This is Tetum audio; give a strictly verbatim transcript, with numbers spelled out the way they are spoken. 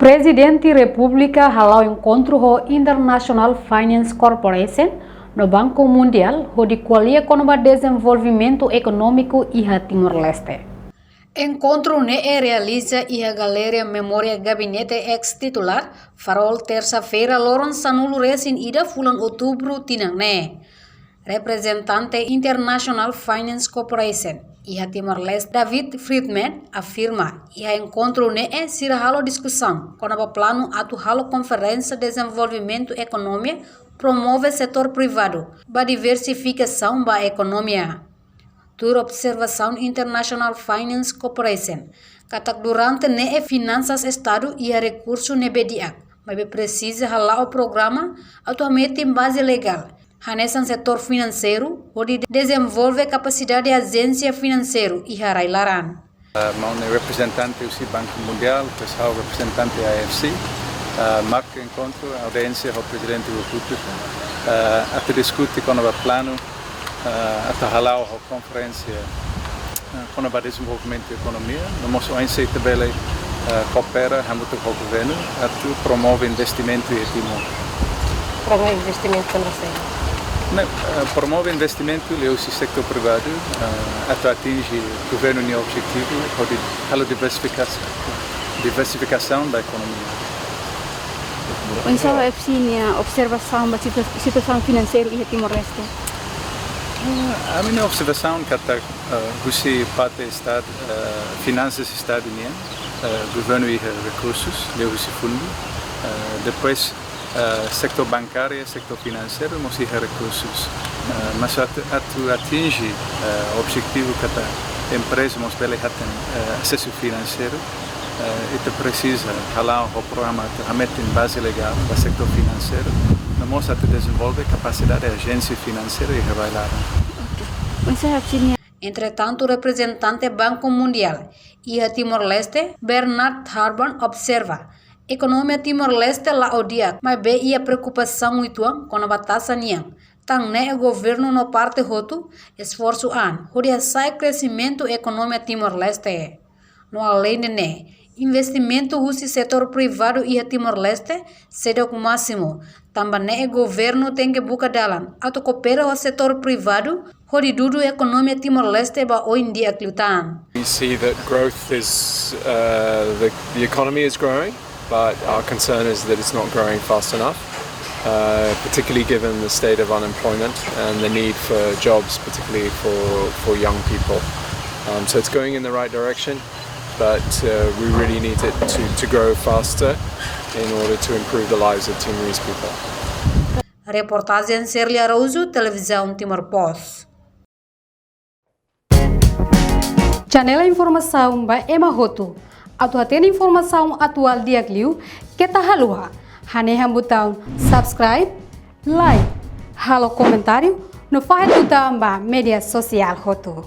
Prezidente Repúblika hala'o enkontru ho International Finance Corporation no Banku Mundiál hodi ko'alia kona-ba dezenvolvimentu ekonómiku iha Timor-Leste. Enkontru ne'e realiza iha Galeria Memória Gabinete eis-titulár, Farol, tersa-feira, loron sanulu-resin-ida fulan Outubru tinan ne'e. Reprezentante International Finance Corporation iha Timor-Leste, David Friedman, afirma, iha enkontru ne'e sira halo diskusaun kona-ba planu atu halo konferénsia dezenvolvimentu ekonomia, promove setór privadu ba diversifikasaun ba ekonomia. Tuir observasaun International Finance Corporation, katak durante ne'e finansas Estadu iha rekursu ne'ebé di'ak, maibé presiza hala'o programa atu hametin baze legál hanesan setór finanseiru, hodi dezenvolve kapasidade ajénsia finanseiru iha rai-laran. Ah, maun ne'e reprezentante husi Banku Mundiál, depois ha'u reprezentante A F C, ah, marka enkontru, audiénsia ho Prezidente Repúblika, ah, atu diskute kona-ba planu, ah, atu hala'o ho konferénsia, ah, kona-ba dezenvolvimentu ekonomia, no mós oinsá ita bele, ah, koopera hamutuk ho governu atu promove investimentu iha Timor. Promove investimentu kona-ba saida? Ne'e, ah, promove investimentu liuhusi setór privadu, ah, atu atinje governu nia objetivu hodi halo diversifikasaun, diversifikasaun da ekonomia. Oinsá A F C nia observasaun ba situa-, situasaun finanseiru iha Timor-Leste? Ah, ami-nia observasaun katak, ah, husi parte Estadu, ah, finansas Estadu nian, ah, governu iha rekursus, liuhusi fundu, ah, depois, ah, setór bankáriu, setór finanseiru mós iha rekursus. Ah, mas atu, atu atinje, ah, objetivu katak empreza mós bele hatene, ah, asesu finanseiru, eh, ita presiza hala'o ho programa atu hametin baze legál ba setór finanseiru, no mós atu dezenvolve kapasidade ajénsia finanseira iha rai-laran. Oinsá A F C nia? Entretantu, reprezentante Banku Mundiál iha Timor-Leste, Bernard Harban, observa, ekonomia Timor-Leste la'o di'ak, maibé iha preokupasaun uitoan kona-ba taxa nian, tan ne'e governu no parte hotu esforsu an hodi hasa'e kresimentu ekonomia Timor-Leste. No aleinde ne'e, investimentu husi setór privadu iha Timor-Leste seidauk másimu, tanba ne'e governu tenke buka dalan atu koopera ho setór privadu hodi dudu ekonomia Timor-Leste ba oin di'ak liután. We see that growth is, uh, the, the economy is growing, but our concern is that it's not growing fast enough, uh, particularly given the state of unemployment and the need for jobs, particularly for, for young people. Um, so it's going in the right direction, but, uh, we really need it to, to grow faster in order to improve the lives of Timorese people. Reportajen Serlia Araújo, Televizaun Timor Post. Janela informasaun ba ema hotu. Atu hatene informasaun atuál di'ak liu, keta haluha hanehan butaun subscribe, like, halo komentáriu, no fahe tutan ba média sosiál hotu.